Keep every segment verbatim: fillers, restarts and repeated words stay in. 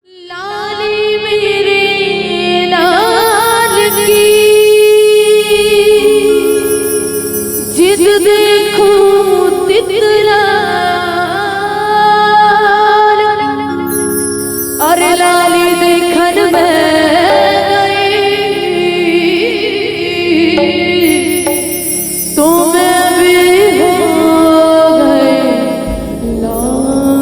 लाली मेरे लाल की, जिद देखूं तितलाल, अरे लाली देखन मैं गई, तो मैं भी हो गई लाल।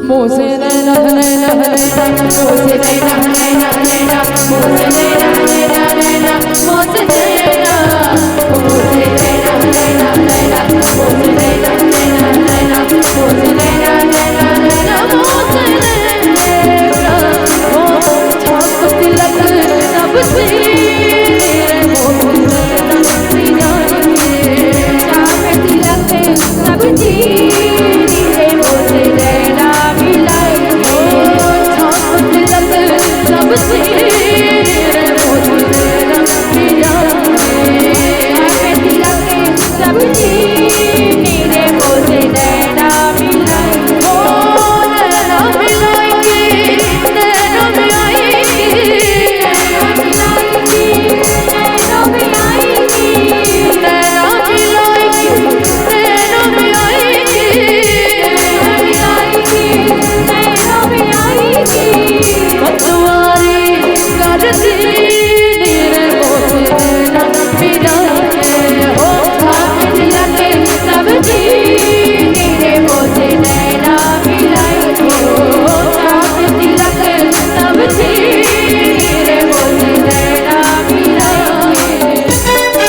मोसे नैना, नैना, नैना, मोसे नैना, नैना, नैना, मोसे नैना, नैना, नैना, मोसे नैना, मोसे नैना, नैना, नैना, मोसे नैना, नैना, नैना, मोसे नैना, नैना, नैना, मोसे नैना, ओ छाप तिलक सब चीर रे मोसे नैना, नैना, छाप तिलक सब चीर रे मोसे नैना मिलाए, ओ छाप तिलक सब चीर रे मोसे नैना मिलाए, छाप तिलक सब चीर रे मोसे नैना मिलाए, ओ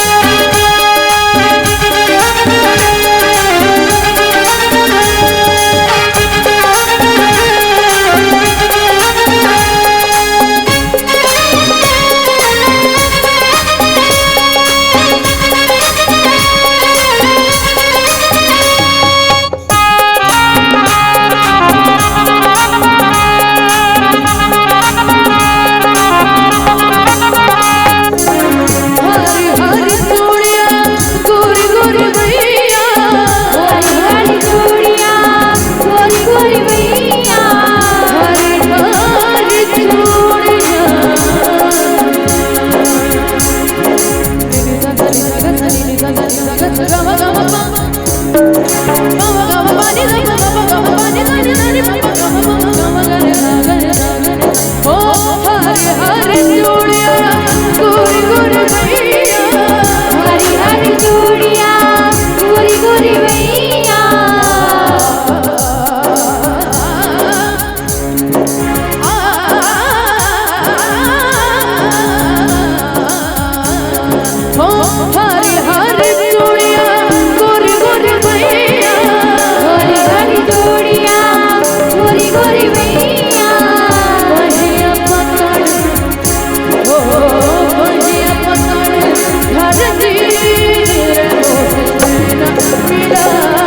नैना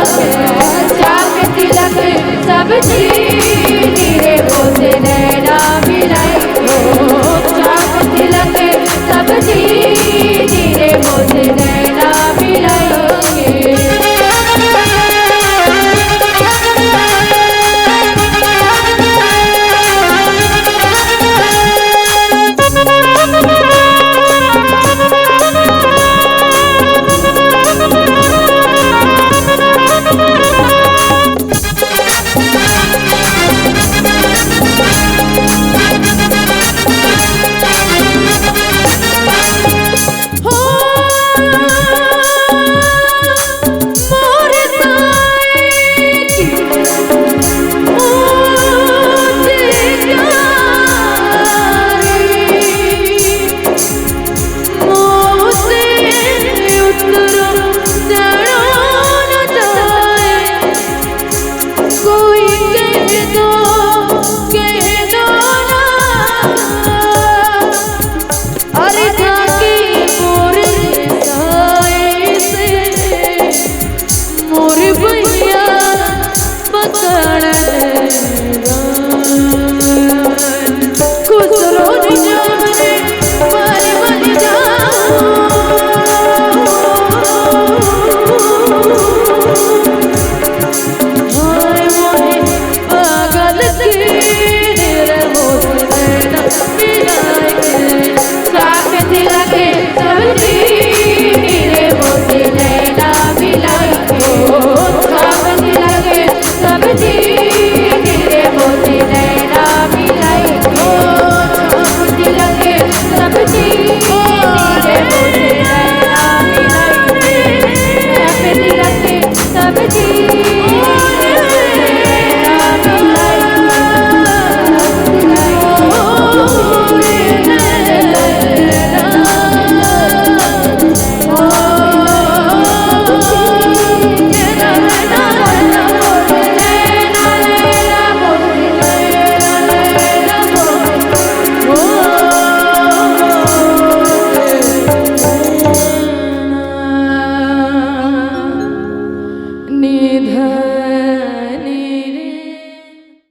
मिलाए, नैना मिलाए।